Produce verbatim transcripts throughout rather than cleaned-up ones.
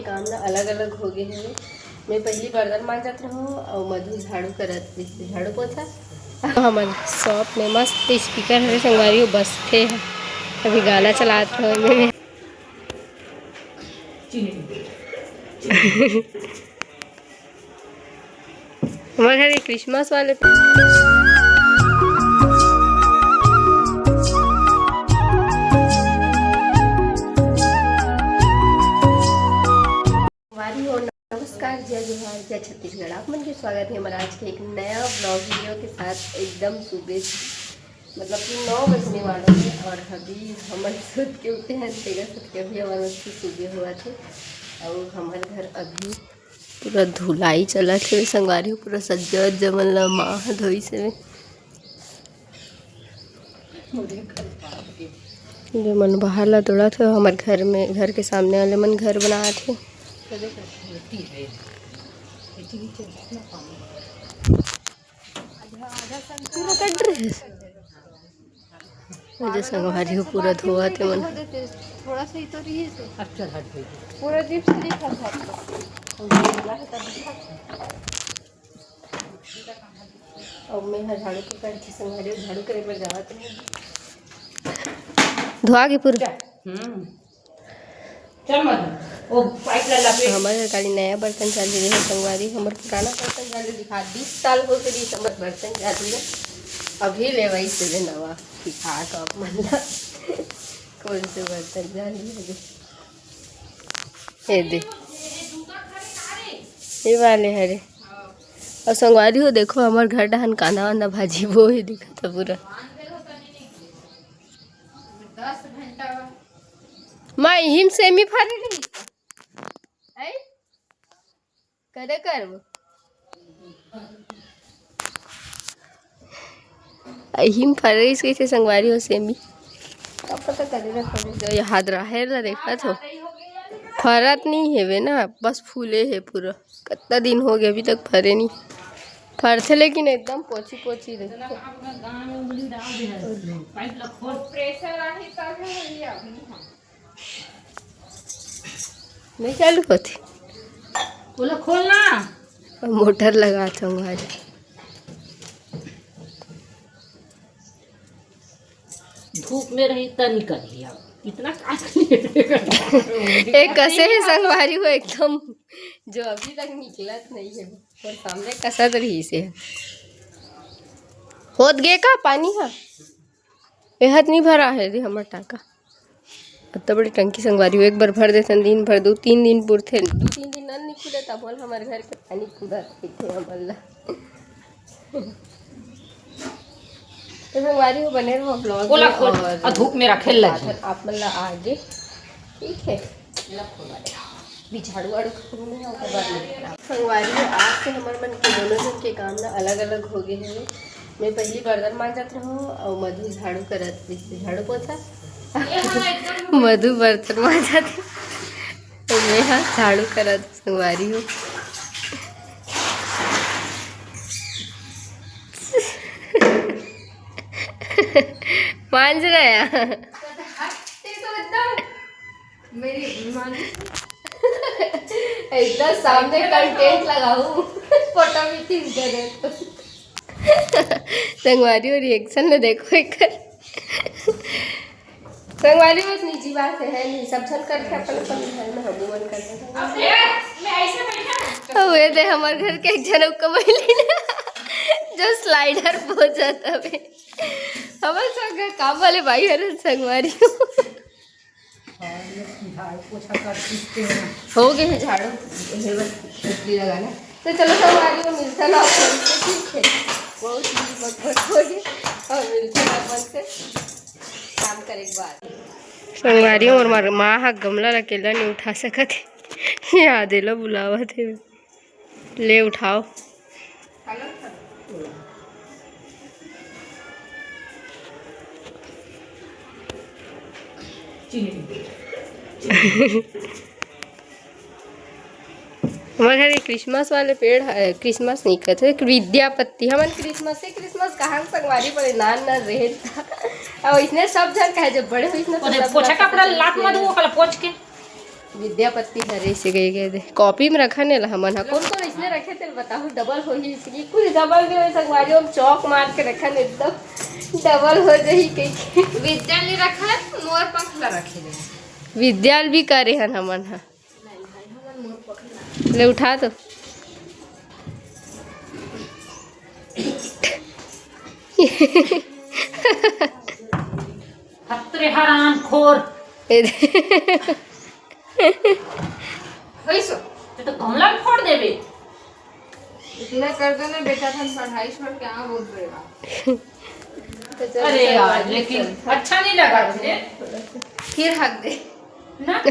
काम ना अलग-अलग हो गे हवे। मैं पहिली बर्तन मांजत रहूं अउ मधु झाड़ू करत रहिस, झाड़ू पोछा। हमर शॉप में मस्त स्पीकर हवे संगवारी हो, बजथे। अभी गाना चलात हवे में। हमर घर के क्रिसमस वाले। संगवारी हो, नमस्कार, जय जोहार, जय छत्तीसगढ़। आप मन के स्वागत है हमारे आज के एक नया ब्लॉग वीडियो के साथ। एकदम सुबह, मतलब कि नौ बजने वाला है और अभी हमन सुत के उठे हैं, तेगा सुत के अभी हमारे सुबह हुआ थे और हमारे घर अभी पूरा धुलाई चलत हे संगवारी हो, पूरा सज्जा उज्जा मन ला माँ ह धोइस हवे। जो मन बाहर ला दौड़त हे, हमर घर में, घर के सामने वाले मन घर बनात हे। पूरा कट रहे। वजह संगवारी हो पूरा धोवत हे मन। थोड़ा सा ही तो रही है। अच्छा, हट गई। पूरा जिप्स दिखा था। अब मैं हर झाड़ू के कर के संगवारी हो, झाड़ू करे बर जावत हूँ। धोआ के पूरा। हम्म। चल मधु, ओ पाइप ला लपेट। हमर घर खाली नया बर्तन चालू रहे संगवारी, हमर पुराना बर्तन चालू दिखा, बीस साल हो गए बीस हमर बर्तन चालू रहे, अभी ले वही से नवा दिखा तो आप मन ला। कौन से बर्तन चालू है? ये दे, ये वाले हरे। और संगवारी हो देखो, हमर घर डहन कांदा वांदा भाजी वो ही दिखत है पूरा। दस घंटा। माँ, इहिम सेमी फरे रही। हैं? करे करबो। इहिम फरे रही, कैसे संगवारी हो सेमी? अब पता करे ना फरे। जो ये हाथ राहेर ला देखा तो फरत नहीं हेवे ना, बस फूले है पूरा। कितना दिन हो गया, अभी तक फरे नहीं। फरथे लेकिन एकदम पोची पोची रहिथे। प्रेशर आहे तब है, ये अभी नहीं। नहीं चालू होती। बोला, "खोलना।" अब मोटर लगा था हमारे। धूप में रही त निकल गया। इतना काट एक कसे है संगवारी हो एकदम, जो अभी तक निकलत नहीं है, और सामने कसत रही से। होत गे का पानी हा? एहत नहीं भरा है रे हमर टाका। अत्ता बड़ी टंकी संगवारी हो, एक बार भर देथन, दिन भर, दो तीन दिन पुरथे, दो तीन दिन नल नहीं खुले, तब बोल हमर घर के पानी पूरा देथे हमन ला। तो संगवारी हो, बने रहो ब्लॉग ओला में खोल, और आ धूप में रखे ल लगी। आप मन ला आगे, ठीक है, ला खोल दे। भी झाड़ू वाड़ू खत्म नहीं है, ओकर बाद में खराब। संगवारी हो, आज से हमर मन के दोनों जन के काम ना अलग-अलग हो गए हवे। मैं पहली बर्तन मांजत रहूं और मधु झाड़ू करत रहिस, झाड़ू पोछा। मधु बर्तन मांजत हे, तो मैं हा झाड़ू करत संगवारी हो। मांज रहा है। मेरी माँ एकदम सामने कंटेंट लगाऊ, फोटो भी खींच दे रहे तो। संगवारी और रिएक्शन में देखो एक। संगवारी बस निजी बात है, है नहीं, सब झन करथे अपन अपन घर में, हमू मन करथे। अब ये दे हमर घर के एक जन कमैली ना, जो स्लाइडर पहुंच जाता है। हमर संग काम वाले भाई हरन संगवारी। और ये झाड़ू पोछा कर खींचते हैं। हो गए हैं झाड़ू, ये बस बिजली लगाना। तो चलो संगवारी हो, मिलता ना आप लोग से, ठीक है? बहुत ही बकबक हो गई और मिलता ना अपन से काम करे के बाद। संगवारी हो, मोर माँ हा गमला ला अकेला नहीं उठा सकत हे। याद एला बुलावत हे। ले उठाओ। हमर घर के क्रिसमस वाले पेड़ है, क्रिसमस नहीं कहते, विद्यापत्ति। हमन क्रिसमस से क्रिसमस कहाँ संगवारी पड़े, नान नान रहे था। अब इसने सब जन कहे, जब बड़े हुई इसने तो ओदे सब पोछा जन कपड़ा कहे लात मत, वो कल पोछ के। विद्यापति हरे से गए गए दे। कॉपी में रखा नहीं ला हमन हा। कौन कौन इसने रखे तेल बताओ, डबल हो ही इसकी। कुछ डबल नहीं हो संगवारी, हम चौक मार के रखा नहीं एकदम डबल हो जाही कहीं। विद्या नहीं रखा, मोर पंख ला रखे दे। विद्या भी करे हन हमन हा। ले उठा तो। हतरे हराम खोर। ए दे। वही सो, तो, तो गमला में फोड़ देबे। इतना कर दो ना बेटा, हम पढ़ाई छोड़ के आ बहुत बड़े बात। तो चल, अरे चल, यार, चल, लेकिन चल। अच्छा नहीं लगा तुझे? फिर हक दे। ना।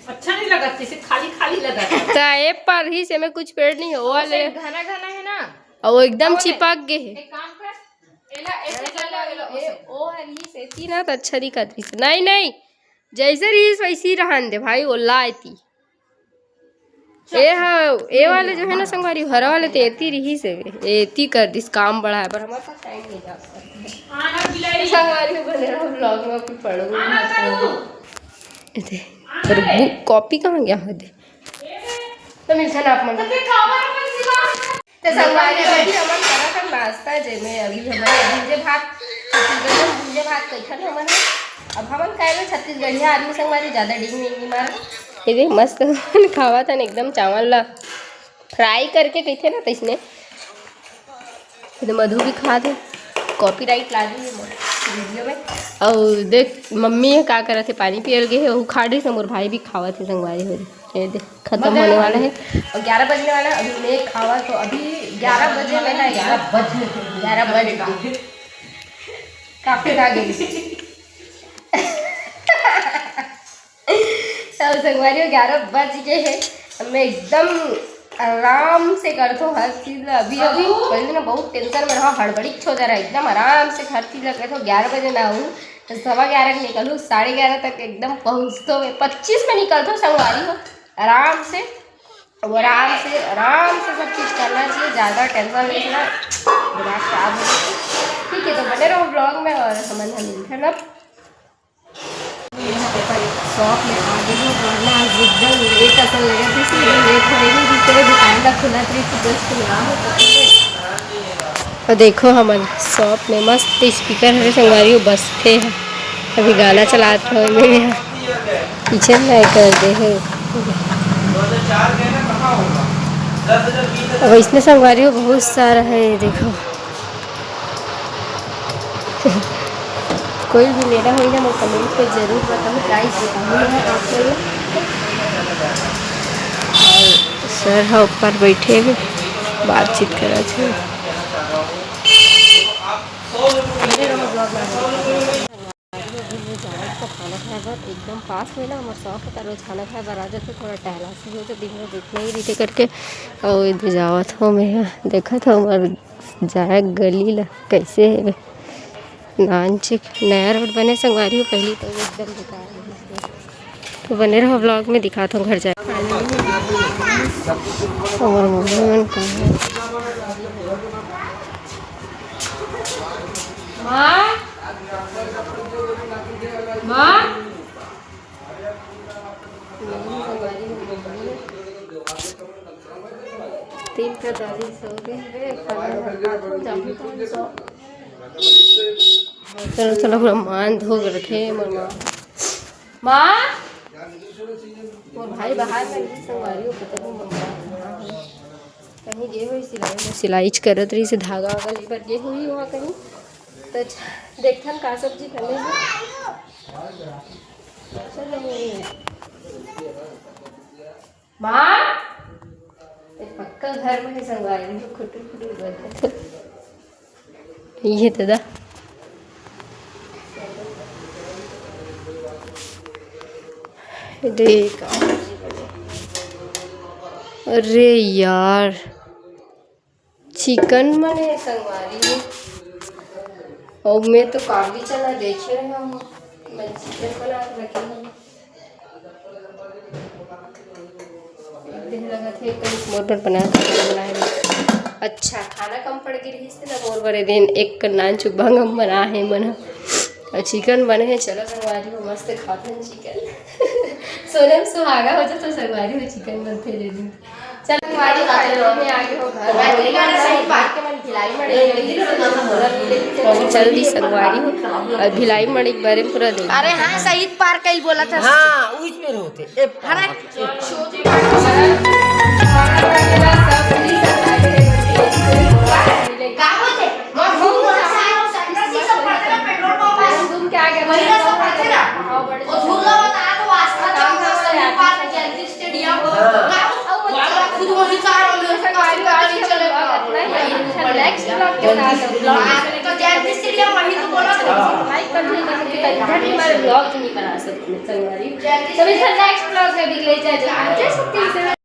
अच्छा नहीं लगा, जैसे खाली खाली लगा। तो ए पर ही से में कुछ पेड़ नहीं हो वाले। घना घना है ना। और वो एकदम और चिपक गए है। एक काम कर, एला ऐसे चला, एला ए, ओसे। ओ हर ही से थी ना तो अच्छा दिखत रही। नहीं, नहीं, जैसे रही वैसी रहन दे भाई, ओला एती। ए हा, ए वाले जो है ना संगवारी, हरा वाले तो एती रही से, एती कर दिस काम बढ़ाए पर हमारे पास टाइम नहीं जा सकता। आना बिलाई। संगवारी बने रहो vlog में, कुछ पढ़ो। आना करू। ए दे, और बुक कॉपी कहाँ गया है दे? तो मिलता ना आप मन। तो संगवारी अभी हमन करत हन नाश्ता, जेमे अभी हमन भूंजे भात, छत्तीसगढ़ी में भूंजे भात कहिथन हमन ह। अब हमन खाए में छत्तीसगढ़िया आदमी संगवारी ज्यादा डींग नहीं मार। ये देख मस्त खावत हन एकदम चावल ला फ्राई करके कहिथे ना तइसने। ये मधु भी खा दे, कॉपीराइट लागी है मोर वीडियो में। और देख मम्मी ह का करत है, पानी पियल गए है, वो खा रही से, मोर भाई भी खावत है संगवारी हो रही। ये देख खत्म होने वाला है। और ग्यारह बजने वाला है, अभी मैं खावा तो अभी ग्यारह बजे में ना, ग्यारह बज ग्यारह बज गए। काफी खा गई। तो संगवारी हो, ग्यारह बज गए हैं। अब मैं एकदम आराम से करथो हर चीज ला। अभी अभी अबू। पहले ना बहुत टेंशन में रहा, हड़बड़ी हो जा रहा है, एकदम आराम से हर चीज ला करथो। ग्यारह बजे ना हूँ तो सवा ग्यारह के निकलूँ, साढ़े ग्यारह तक एकदम पहुँचतो मैं, पच्चीस में निकलथो संगवारी हो आराम से। वो आराम से, आराम से सब चीज करना चाहिए, ज्यादा टेंशन नहीं लेना, दिमाग खराब हो जाता है। ठीक है, तो बने रहो vlog में और हमन हम मिलते हैं ना। यहाँ पे पर शॉप में आ गए हैं, वरना आज एकदम लेट असन लगे थे, इसलिए लेट हो रही है, दूसरे दुकान का खुला रही थी, दस को ना हो तो। और देखो हमन शॉप में मस्त स्पीकर हरे संगवारी, वो बजथे है। अभी गाना चलात हो मैं यहाँ किचन में कर दे है। अब इसने संगवारी हो बहुत सारा है, ये देखो। कोई भी लेना होई ना, मोर कमेंट पे जरूर बताऊँ, प्राइस बताऊँ मैं आप लोग। और सर हा ऊपर बैठे हुए बातचीत करत हे। खाना खाए बर एकदम पास में ना हमर शॉप है, रोज खाना खाए बर आ जाते, थोड़ा टहला से हो तो दिन में बैठना ही रहिथे करके। और इधर जावत हो मैं, देखत हो हमर जाए गली ला कैसे है। नानचिक नया रोड बने संगवारी हो, पहली तो एकदम बेकार है। तो बने रहो vlog में, दिखाता हूँ घर जाए। और मम्मी मन कहाँ है? माँ, माँ। तीन का दादी सो गई रे, खाना खात हो, जाबो तो हम सो। चलो, चलो, पूरा मान धो के रखे, मोर माँ। माँ! मोर भाई बाहर में नहीं, संगवारी हो, पता नहीं मोर माँ कहाँ है। कहीं गए हुई सिलाई में, सिलाई च करत रही से, धागा वागा लेबर गए हुई हुआ कहीं। तो अच्छा, देखथन का सब्जी बने है। चलो, माँ, ये पक्का घर में है संगवारी, खुटुर खुटुर बोलत हे। ये तो दा। देख। अरे यार, चिकन बने संगवारी। और मैं तो काबली चना देखे रहे हूँ, मैं चिकन बना के रखे हूँ। देह लगत हे, कहीं मोर बर बनाए, बनाए। अच्छा, खाना कम पड़ गई रही से ना मोर बर, दिन एक नान चुक भंगम बना है मन। और चिकन बने है, चलो संगवारी हो, मस्त खाते हैं चिकन। सोनम सुहागा हो जा तो संगवारी हो चिकन बनथे दे दिन। चल संगवारी, finally में आगे हो घर। जल्दी संगवारी हो। और भिलाई मड़ई के बारे में पूरा देख। अरे हाँ, शहीद पार्क कइल बोला था। हाँ, उस में होते। ए, अरे का होते? मैं घूम रहा हूँ, पेट्रोल पंप है। घूम के आ गया। वही रस्ता पकड़े ना। वो झूला बता तो आसपास चौक का शहीद पार्क, जयंती स्टेडियम। हाँ। का होते? खुद वही चार और मेरे से काफी गाड़ी चले। Next vlog के साथ। हाँ, तो जयंती स्टेडियम वही तो बोला था। Like कर दीजिए, ताकि हमारे vlog नहीं बना सकते संगवारी। तो मिलते हैं next vlog में, भी ले जाए जय शक्ति।